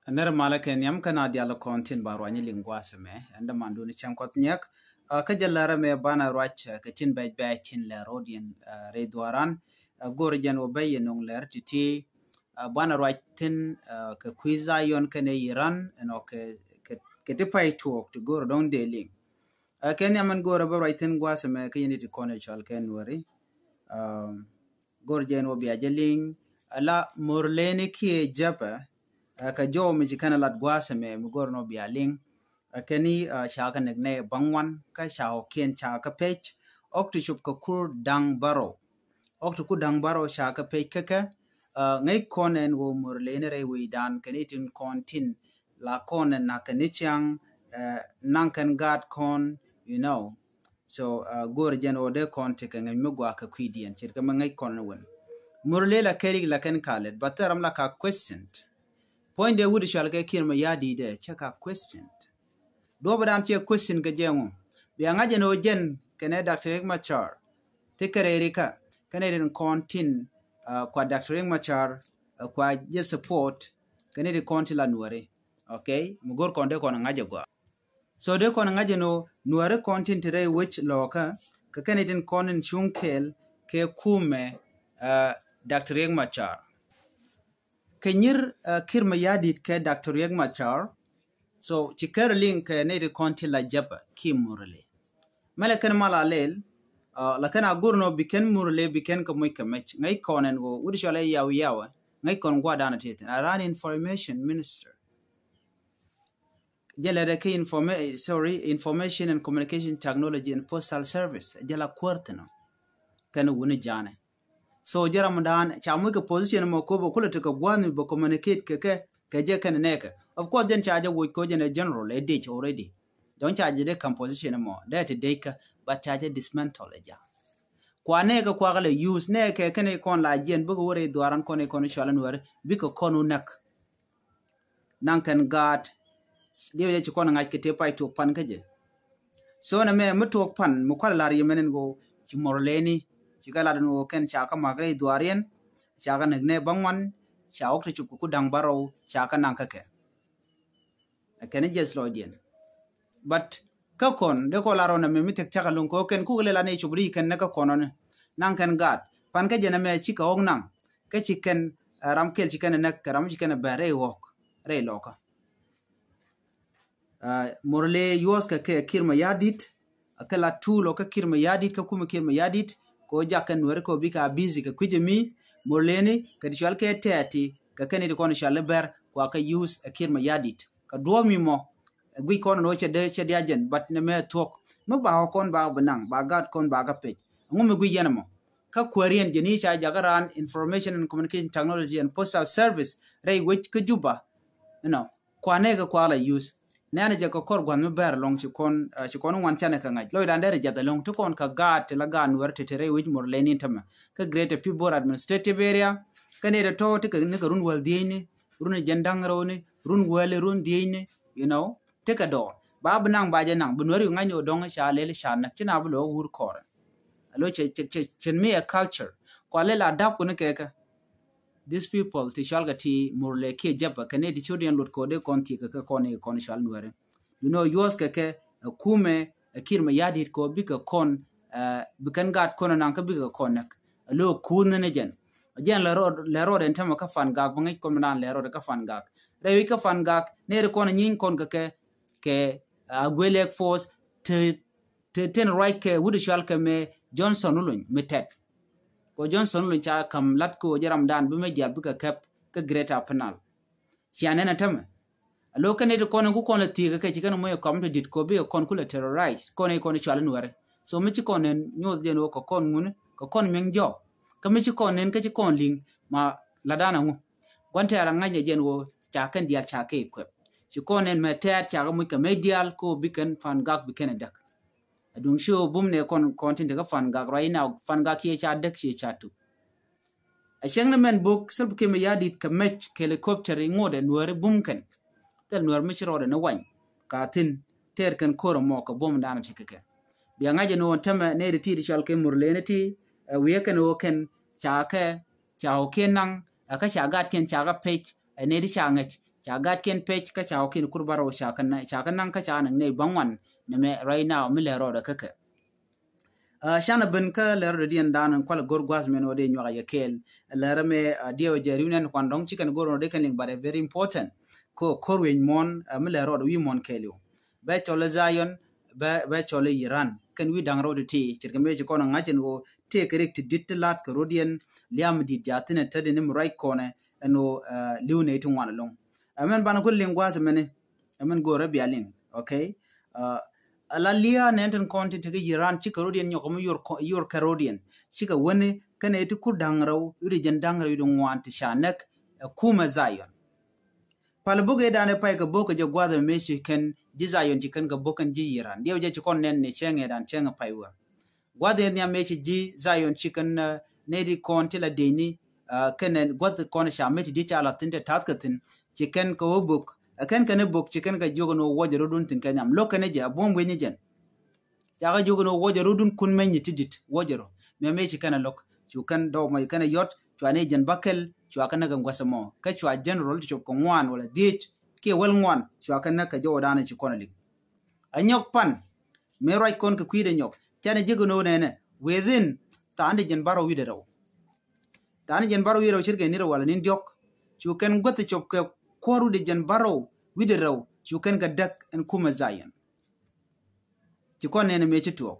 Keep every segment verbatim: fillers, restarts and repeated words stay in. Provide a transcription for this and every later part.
Nɛr malä kɛ nhiam kä na dial kɔn tin ba ruany liŋ gua̱a̱th ɛmɛ, ɛn däman duni cɛŋ kuɔth nyiɛk. Kä jɛ lärä mɛ banɛ ruac kɛ tin bɛc bɛc tin lɛ rɔdiɛn rɛy dhuaran. Go̱r jɛn wä bɛc yɛ nuŋ lɛr ti ti banɛ ruac tin kɛ kui̱ Zion kɛnɛ Iran ɛnɔ kɛ ti pay tuɔɔk ti go̱r dɔŋ dee liŋ. Kɛ nhiam ɛn go̱r ɛ bä ruac thi̱n gua̱a̱th ɛmɛ kä yɛn ti kɔn ɛ cɔal kɛ Nuäri. Go̱r jɛn wä bia jɛ liŋ ala Murleni kiɛ Jɛpɛ. Kɛ jɔw mi ci kɛn ɛ lat gua̱a̱th ɛmɛ mi go̱r nɔ bia liŋ. Kɛn ni ca kɛ näk nɛ baŋ wan kä ca ɔ kiɛn ca kɛ pec. Ɔk ti cop kɛ kur da̱ŋ bärɔw. Ɔk ti kur da̱ŋ bärɔw ca kɛ pec kä kɛ. Ŋäc kɔn ɛn wä Murleni rɛy wecdan kɛn itin kɔn tin la kɔn ɛ nak kɛ ni ciaŋ. Naŋ kɛn gaat kɔn, you know. So go̱r jɛn wä dee kɔn ti kɛ ŋäc mi gua kɛ kui̱diɛn ce̱tkɛ mi ŋäc kɔn ni wän. Murle la kɛrik la kɛn kalet ba thɛram la ka question. Puɔ̱ny dee wut cual kɛ kiɛn ma ya̱ di̱i̱dɛ cɛ ka question. Duɔ̱pä dan cɛ question kɛ jɛŋu bia ŋa̱c jɛn wä jɛn kɛnɛ Doctor Riek Machar. Ti kɛ rɛri ka kɛnɛ den kɔn tin kua Doctor Riek Machar kua jɛ support kɛnɛ di kɔn ti la Nuäri. Okay, mi go̱r kɔn dee kɔn ŋa̱c jɛ gua. So dee kɔn ŋa̱c jɛ no Nuäri kɔn tin ti rɛy wec lɔkä kɛ kɛnɛ tin kɔn in cuŋ kɛɛl kɛ kumɛ Doctor Riek Machar. Kɛ nyir kiɛr ma ya̱ di̱t kɛ Doctor Riek Machar. So ci kɛr liŋ kɛ nɛy ti kɔn ti la Jɛpɛ ki Murle. Mɛ lɛ kɛn mal a lɛl la kɛn a go̱r nɔ bi kɛn Murle bi kɛn kɛ moc kɛ mɛc ŋäc kɔn ɛn ɣöö wut cɔl ɛ yaw yawɛ ŋäc kɔn gua̱dan a tithin a ran information minister. Jɛ lɛ dɛ ki informa- sorry, information and communication technology and postal service jɛ la kuäär thin ɔ kɛn wuni janɛ. So jɛ ram dan ca muc kɛ position mɔ ko bɛ kulɛ ti kɛ gua̱a̱th mi bɛ communicate kɛ kɛ kɛ jɛ kɛn nɛkɛ. Of course jɛn ca jɛ woc ko jɛn ɛ general ɛ dec already. Dɔ̱ŋ ca jɛ dee kam position mɔ dee ti dec kɛ but ca jɛ dismantle ɛ ja. Kua nɛkɛ kuakä lɛ use nɛkɛ kɛn ikɔn la jiɛn bikɛ wä rɛy dhuaran kɔn ikɔn icual in wɛri bikɛ kɔn wä näk. Naŋ kɛn gaat diɛ wä jɛ ci kɔn ŋa̱c kɛ tëë pay tuɔk pan kä jɛ. So nɛ mɛ mi tuɔk pan mi kual lar yɛ mɛn in go ci Murleni ci kɛ lat in go kɛn ca kä mak rɛy dhuaar yɛn ca kä näk nɛ bä ŋuan ca wok ti cop kɛ ku da̱ŋ bärɔw ca kä naŋ kä kɛ. Kɛn jɛ slow diɛn. But kä kɔn dee kɔ lar ɔ nɛ mɛ mi tek cak a loŋ kɛ kɛn kuk lɛ la nɛ cop ri kɛn nɛ kä kɔn ɔ ni naŋ kɛn gaat pan kä jɛ nɛ mɛ ci kɛ wok naŋ kä ci kɛn ram kɛl ci kɛn nɛ kɛ ram ci kɛn bɛ rɛy wok rɛy lɔkä. Murle yuɔth kɛ kɛ kiɛr ma ya̱ di̱t. Kɛ la tuul ɔ kɛ kiɛr ma ya̱ di̱t kɛ kumɛ kiɛr ma ya̱ di̱t kɛ wä jak kɛ Nuäri kɛ wä bikɛ a busy kɛ kui̱c ɛ mi Murleni kɛ ti cual kɛ tɛɛti kɛ kɛn iti kɔn cual i̱ bɛr kua kɛ use ɛ kiɛr ma ya̱ di̱t kɛ duɔ̱ɔ̱p mi mɔ. Guic kɔn ni wä cɛ dee cɛ diac jɛn but ni mɛ thuɔ̱k mi ba ɣɔk kɔn ba bi naŋ ba gaat kɔn ba kɛ pec. Ɛŋu mi guic yɛn ɛmɔ kä kuääriɛn jɛ ni ca jakä raan information and communication technology and postal service rɛy wec kä Juba. You know, kua nɛkɛ kua la use. Nɛnɛ jɛ kɛ kɔr gua̱th mi bɛr lɔŋ ci kɔn ci kɔn ŋuan canɛ kɛ ŋa̱c lɔcdan derɛ jath ɛlɔŋ ti kɔn kɛ gaat ti la gaat Nuäär ti ti rɛy wec Murleni tämɛ kä Greater Pibor Administrative Area. Kä nɛy tɔ̱tɔ̱ ti kɛ ni kɛ run wäl dhiecni run jɛn da̱ŋ rɛwni run wäli run dhiecni. You know, ti kɛ dɔɔr ba bi naŋ ba jɛ naŋ bi Nuäär yu ŋa̱c ni ɣöö dɔ̱ŋ ca lɛl ca näk ci na bi lo̱k wur kɔrɛ. Alo cɛ cɛ cɛ cɛ mi ɛ culture kua lɛl a dap kuni kɛ kɛ. These people ti cual kɛ ti Murle kiɛ Jɛpɛ kɛ ni ti ciöt yɛn luɔt kɛ wä dee kɔn thiek kɛ kɛ kɔn i̱ kɔn cual Nuäri. You know, yuɔth kɛ kɛ ɛ kumɛ ɛ kiɛr ma ya̱ di̱t kɛ wä bikɛ kɔn bi kɛn gaat kɔn ɛ naŋ kä bikɛ kɔn näk. Alo kuuth ni ni jɛn jɛn lɛ rɔɔd lɛ rɔɔd ɛn tämɛ kä Fangak bä ŋäc kɔn mi naan lɛ rɔɔd kä Fangak. Rɛy wi̱c kä Fangak nɛɛri kɔn ɛ nyiny kɔn kɛ kɛ kɛ Aguelek Force ti ti tin ruac kɛ wut cual kɛ mɛ Johnson Uluny mi tɛt. Kɔ Johnson Uluny ca kam lat kɛ wä jɛ ramdan bi mɛ dial bikɛ kɛp kä Greater Upper Nile. Cia nɛn a tämɛ a lo̱k kɛn it kɔn in ku kɔn lɛ thiek kɛ ci kɛn moc kɔm ti dit kɔ bikɛ kɔn ku lɛ terrorize kɔn in kɔn cual in wɛrɛ. So mi ci kɔn nɛn nyoth jɛn wä kɛ kɔn ŋuni kɛ kɔn miɛŋ jɔk kä mi ci kɔn nɛn kä ci kɔn liŋ ma ladan a ŋu. Guan tɛɛr a ŋa̱c jɛ jɛn wä ca kɛn dial ca kɛ kuɛp. Ci kɔn nɛn mɛ tɛɛr ca kɛ muc kɛ mɛ dial kɛ wä bi kɛn Fangak bi kɛn a däk. Aduŋ ci ɣöö bum nɛ kɔn kɔn tin te kä Fangak right now, Fangak ciɛ ca däk ciɛ ca tuk. A cäŋ ni mɛn bok Salva Kiir Mayardit kɛ mec kɛ helicopter iŋot ɛ Nuäri bum kɛn. Thil Nuäri mi ci rɔɔdɛ ni wany ka thin tɛɛr kɛn ko̱r ɛmɔ kɛ bum danɔ ti kɛ kɛ. Bia ŋa̱c ɛn ɣöö tämɛ nɛy ti ti cual kɛ Murleni ti ɛ wiee kɛn ɣöö kɛn ca kɛ ca ɣöö kiɛn naŋ ɛ kä ca gatkiɛn ca kɛ pec ɛ nɛy ti ca ŋäc Ca gat kɛn pec kä ca wä kɛn kur bärɔw ca kɛ naŋ kä ca naŋ nɛy bäŋuan. Nɛmɛ right now mi lɛ rɔɔdɛ kä kɛ. Canɛ ben kä lɛr dɔ̱diɛn dan in kual go̱r gua̱th mɛn wä dee nyuak a yɛ kɛɛl. Lɛr mɛ diɛw jɛ riw nɛn kuan dɔŋ ci kɛn go̱r wä dee kɛn liŋ, but very important. Ko ko̱r wi̱i̱ muɔ̱n mi lɛr rɔɔd wi̱i̱ muɔ̱n kɛɛl yo̱. Bɛ cɔl Zion, bɛ cɔl Iran kɛn wi̱i̱ da̱ŋ rɔɔd ti ce̱tkɛ mëë ci kɔn ŋa̱c ɛn ɣöö tëëkɛ rik ti di̱t ti la̱t kɛ rɔ̱diɛn. Liam di̱t jaathinɛ tätdɛ ni mi ruac kɔnɛ ɛn ɣöö li̱w nɛy ti ŋuan ɛlɔ̱ŋ. Ɛmɛn banɛ ku liŋ gua̱th mɛni. Ɛmɛn go̱o̱rɛ bia liŋ, okay. Ala lia̱a̱ nɛn tin kɔn tin tekɛ Iran cikɛ rɔ̱diɛn nyɔk mi yor kɛ rɔ̱diɛn cikɛ wäni kɛnɛ ti kur da̱ŋ rɛw wi̱cdɛ jɛn da̱ŋ rɛw wi̱cdɛ ŋuan ti ca näk. Ɛ kumɛ Zion. Pal bok ëë danɛ pay kɛ bok kɛ jɛ gua̱th ɛmɛ ci kɛn ji̱ Zion ci kɛn kɛ bok kɛn ji̱ Iran diɛw jɛ ci kɔn nɛn ni cɛŋɛ dan cɛŋɛ pay wä. Gua̱th in nhiam mëë ci ji̱ Zion ci kɛn nɛy di kɔn ti la dec ni kɛn gua̱th kɔn ca mëë ti di ca la thi̱n te ta̱th kɛ thi̱n ci kɛn kɛ wä bok. Ɛ kɛn kɛn i̱ bok ci kɛn kɛ jiök ni wä wuɔcɛ rɔ̱dun thi̱n kɛ nhiam lo̱k kɛn i̱ jɛ a buɔ̱m wi̱ny i̱ jɛn. Ca kɛ jiök ni wä wuɔcɛ rɔ̱dun kun mɛny ni ti di̱t wuɔcɛ rɔ. Mëë mëë ci kɛn a lo̱k cu kɛn dɔɔk mɔ ci kɛn a yɔt cua ni jɛn bäkɛl cua kɛn näk kɛ gua̱th ɛmɔ kä cua general ti cop kɛ ŋuan wala dhiec kiɛ wäl ŋuan cua kɛn näk kɛ jɔwä danɛ ci kɔn a liŋ. A nyɔk pan mëë ruac kɔn kɛ kui̱dɛ nyɔk canɛ ji̱ gɛ no̱o̱ nɛnɛ within tha̱a̱n di jɛn bärɔw wi̱dɛ rɛw. Tha̱a̱n di jɛn bärɔw wi̱dɛ rɛw ce̱tkɛ ni rɛw wala ni diɔ̱k cu kɛn guäth cop kɛ kuɔ̱r wi̱dɛ jɛn bärɔw wi̱dɛ rɛw cu kɛn kɛ däk ɛn kumɛ Zion. Ci kɔn nɛnɛ mëë ci tuɔɔk.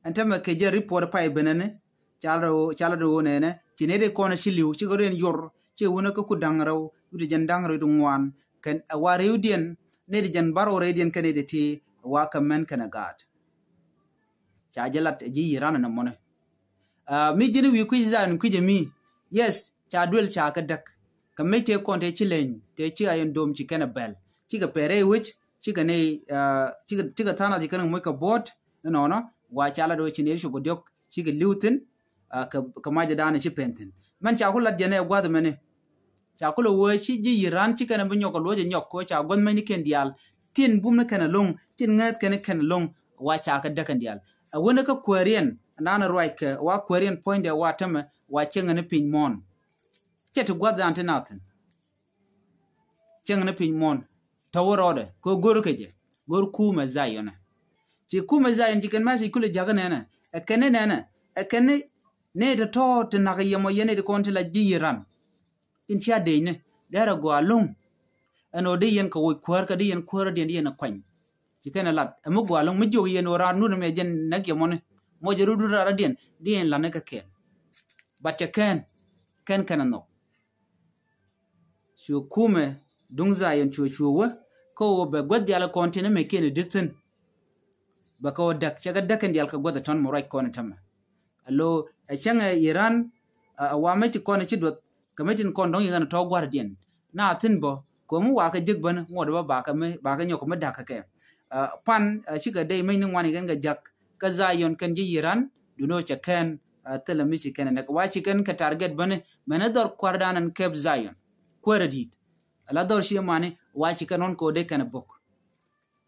Ɛn tämɛ kɛ jɛ report pay benɛni ca la dee ɣöö nɛnɛ ci nɛy dee kɔn ci li̱w cikɛ rɔ̱diɛn yor cikɛ wunä kä ku da̱ŋ rɛw wi̱cdɛ jɛn da̱ŋ rɛw wi̱cdɛ ŋuan kɛn ɛ wa rɛwdiɛn nɛy dee jɛn bärɔw rɛydiɛn kɛn nɛy dee ti ɛ wa kɛ mɛn kɛn ɛ gaat. Ca jɛ lat ɛ ji̱ Iran ɛn ɛmɔni. Mi ji̱n wi̱i̱ kui̱c Zion kui̱c ɛmi yes ca duel ca kɛ däk. Kɛ mëc tëë kɔn tëë ci leny tëë ci a yɛn dom ci kɛn ɛ bɛl cikɛ pɛrɛ i̱ wec cikɛ nɛy cikɛ tha̱a̱n a ci kɛn ɛ moc kɛ buɔ̱ɔ̱t. Inɔnɔ wa ca lat ɣöö ci nɛy cop kɛ diɔ̱k cikɛ li̱w thi̱n. Kɛ mac ɛ da̱a̱n ci pɛn thi̱n mɛn ca ku lat jɛn ɛ gua̱th mɛni. Ca ku lɛ wee ci ji̱ Iran ci kɛn bi nyɔk kɛ luɔc ɛ nyɔk kɛ ca gua̱th mɛni kɛn diaal tin bum ni kɛn ɛlɔ̱ŋ tin ŋääth kɛn kɛn ɛlɔ̱ŋ. Wa ca kɛ däk kɛn diaal ɛ wen kä kuääriɛn nan ruac kɛ wa kuääriɛn puɔ̱nydɛ wa tämɛ wa cieŋɛ ni piny muɔ̱ɔ̱n. Cɛ ti gua̱th dan ti nathin. Cieŋɛ ni piny muɔ̱ɔ̱n tɔ̱ wä rɔɔdɛ kɛ go̱r kɛ jɛ go̱r kumɛ Zion ɛ. Ci kumɛ Zion ci kɛn message kulɛ jakä nɛnɛ ɛ kɛn ni nɛnɛ ɛ kɛn ni nɛy tɔ̱tɔ̱ ti nakä yɛmɔ yɛn nɛy ti kɔn ti la ji̱ Iran. Tin cia dec ni derɛ gɔaa lo̱ŋ. Ɛn ɣöö di yɛn kɛ woc kuäär kä di yɛn kuäär diɛn di yɛn kuany. Ci kɛn ɛ lat ɛ mi gɔaa lo̱ŋ mi jiök yɛn ɣöö raan nut ɛmɛ jɛn näk yɛmɔni. Mɔc ɛ rut rut raan radiɛn di yɛn lat ni kɛ kɛn. But cɛ kɛn kɛn kɛn ɛ nhɔk. Cu kumɛ duŋ Zion cu cu wä kä wä bɛ guäth dial kɔn tin mɛ kiɛn di̱t thi̱n. Bɛ kɛ wä däk cɛ kɛ däk kɛn dial kɛ guäth tɔn mɛ ruac kɔn tämɛ. Alo ɛ cäŋɛ Iran. Ɛ wa mɛ ci kɔn ci duɔth kɛ mɛ tin kɔn dɔŋ yɛ kɛn tɔ gua̱r diɛn na thi̱n bɔ kɛ mi wa kɛ jek bän ŋuɔt bä ba kɛ mi ba kɛ nyɔk mi da̱k kɛ kɛ. Pan cikɛ dee mɛ ni ŋuan yɛ kɛn kɛ jak kä Zion kɛn ji̱ Iran. Duno cɛ kɛn thilɛ mi ci kɛn nɛk wa ci kɛn kɛ target bäni mɛn dhɔr kuardan ɛn kɛp Zion. Kuäärä di̱i̱t ala dhɔr ci mani wa ci kɛn ɣɔn kɛ wä dee kɛn bok.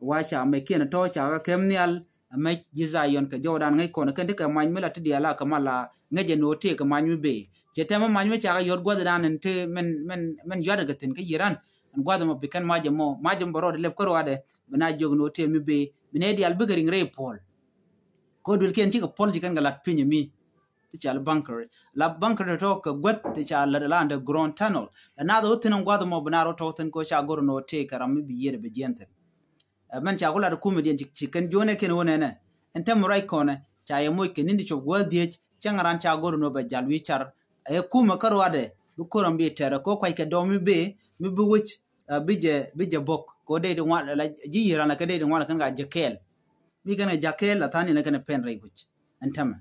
Wa ca mɛ kiɛn tɔ ca wä kɛm nhial mɛ ji̱ Zion kɛ jɔwdan ŋäc kɔn kɛn ti kɛ mac mi la ti diaal a kɛ ma la ŋäc ɛn wä tëë kɛ mac mi bee cɛ tɛmɛ mac mi ca kɛ yɔt gua̱thdan ɛn ti mɛn mɛn mɛn yuat kɛ thi̱n kä Iran. Ɛn gua̱th ɛmɔ bi kɛn mac ɛmɔ mac ɛmɔ bɛ rɔɔd lɛp kä ruaadɛ bi na jiök ɛn wä tëë mi bee bi nɛ diaal bikɛ riŋ rɛy puɔl. Kä duël kiɛn cikɛ puɔl ci kɛn kɛ lat piny mi ti ca la bunker la bunker tɔ kɛ guäth ti ca la la underground tunnel. La nath wä thi̱n ɛn gua̱th ɛmɔ bi na rɔ tɔ thi̱n kɛ ca gor ɛn wä tëë kɛ ram mi bi yiëëd bi jiɛn thi̱n. Ɛ mɛn ca ku lat kumɛ diɛn ci kɛn juɔnɛ kɛn wä nɛnɛ ɛn tɛm ruac kɔnɛ ca yɛ moc kɛ ni̱n ti cop guäth dhiec. Cäŋ ran ca gor ɛn wä bɛ jal wi̱i̱ car ɛ kumɛ kä ruaadɛ bi ko̱r ram bi tɛrɛ kɛ wä kuac kɛ dɔm mi bee mi bi wec. Bi jɛ bi jɛ bok kɛ wä dee di ŋuan la ji̱ yi̱r ran la kɛ dee di ŋuan la kɛn ka jɛ kɛɛl. Mi kɛn kɛ jɛ kɛɛl la tha̱a̱n ni la kɛn pɛn rɛy guic. Ɛn tämɛ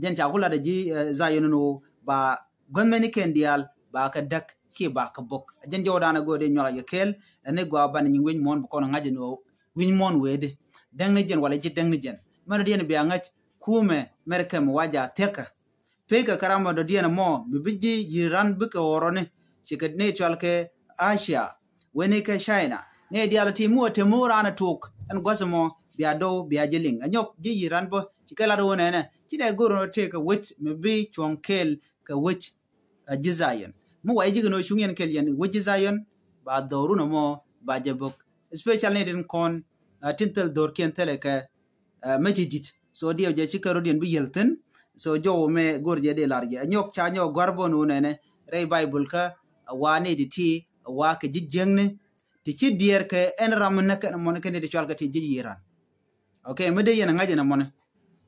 jɛn ca ku lat ji̱ Zion ni wä ba guäth mɛni kɛn diaal ba kɛ däk kiɛ ba kɛ bok. Jɛn jɔwdan a go̱o̱r dee nyuak a yɛ kɛɛl ɛn ni gɔaa banɛ nyin wi̱ny muɔ̱ɔ̱n bi kɔn ŋa̱c ɛn wä wi̱ny muɔ̱ɔ̱n wee di. Däŋ ni jɛn wala ji̱ däŋ ni jɛn mɛn diɛn bia ŋa̱c kumɛ mɛr kɛm wa ja thiäkä. Pekɛ kä ram mɔ dɔ̱diɛn ɛmɔ mi bi ji̱ yi̱ ran bikɛ ɣɔrɔni. Cikɛ ni cual kɛ Asia weni kɛ China ni diaal ti mi wä te mi wä ran ɛ tuɔk. Ɛn gua̱th ɛmɔ bia dɔw bia ji̱ liŋ ɛ nyɔk ji̱ yi̱ ran bä. Cikɛ lat wä nɛnɛ ci dɛ go̱r wä tëë kɛ wec mi bi cuɔ̱ŋ kɛɛl kɛ wec. Ɛ ji̱ Zion Mi wa jɛ ji̱ kɛ ni wä cuŋ yɛn kɛl yɛn wä ji̱ Zion, ba dhɔru nɔmɔ ba jɛ bok. Especially ni tin kɔn, uh, tin thil dhɔr kiɛn thilɛ kɛ, uh, mɛ ti dit. So diɛ jɛ ci kɛ rot yɛn bi yɛl thin. So jɔw mɛ go̱r jɛ dee lar jɛ. Nyɔk ca nyɔk gɔar bɔ ni wä nɛnɛ. Rɛy Bible kä, uh, wa ni di ti, uh, wa kɛ ji̱ jiäŋni. Ti ci diɛɛr kɛ ɛn ram ni kɛn mɔni kɛn di cual kɛ ti ji̱ yiran. Okay, mi dee yɛn a ŋa̱c ɛn a mɔnɛ.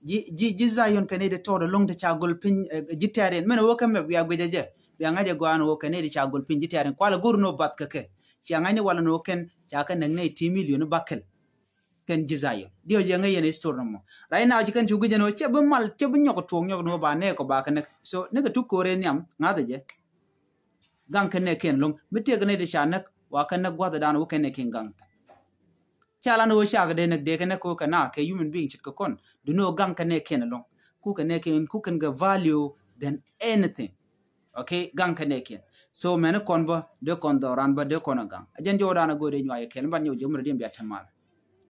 Ji̱, ji̱, ji̱ Zion kɛn i̱ dee tɔɔt ɛlɔ̱ŋ ti ca gol piny, eh, ji̱ tɛ̈riɛn. Mɛn wä kɛ mɛ bia guic ɛ jɛ. Bia ŋa̱c ɛ gɔaa ɛn wä kɛn i̱ dee ca gol piny ji̱ tɛ̈riɛn. Kualɛ go̱r ni wä bath kɛ kɛ. Cia ŋa̱c ni walɛ ni wä kɛn, ca kɛ näk nɛy ti million bakɛl. Kɛn ji̱ Zion. Diɛ wä jɛ ŋäc yɛn history nɔmɔ. Right now, ci kɛn cu guic ɛn wä, cɛ bi mal, cɛ bi nyɔk tuɔɔk nyɔk ni wä ba nɛɛk kɔ ba kɛ näk. So, ni kɛ tuk ko̱r ɛ nhiam, ŋa̱th ɛ jɛ. Gaŋ kɛn nɛɛkiɛn ɛlɔ̱ŋ. Mi tëëk nɛy ti ca näk, wa kɛn näk gua̱th ɛ dan wä kɛn nɛɛkiɛn gaŋ thin. Ca lan wä cak dee näk dee kɛ näk kɛ wä kɛ na kɛ human being ce̱tkɛ kɔn. Duŋni wä gaŋ kɛ nɛɛkiɛn ɛlɔ̱ŋ. Ku kɛ nɛɛkiɛn, ku kɛn kɛ value than anything. Okay, gaŋ kɛ nɛɛkiɛn. So mɛni kɔn bä, dee kɔn dhɔran bä, dee kɔn a gaŋ. A jɛn jɔw dan a go̱o̱r dee nyuay kɛl, ban nyɔw jɛ murɛ diɛn bia te mal.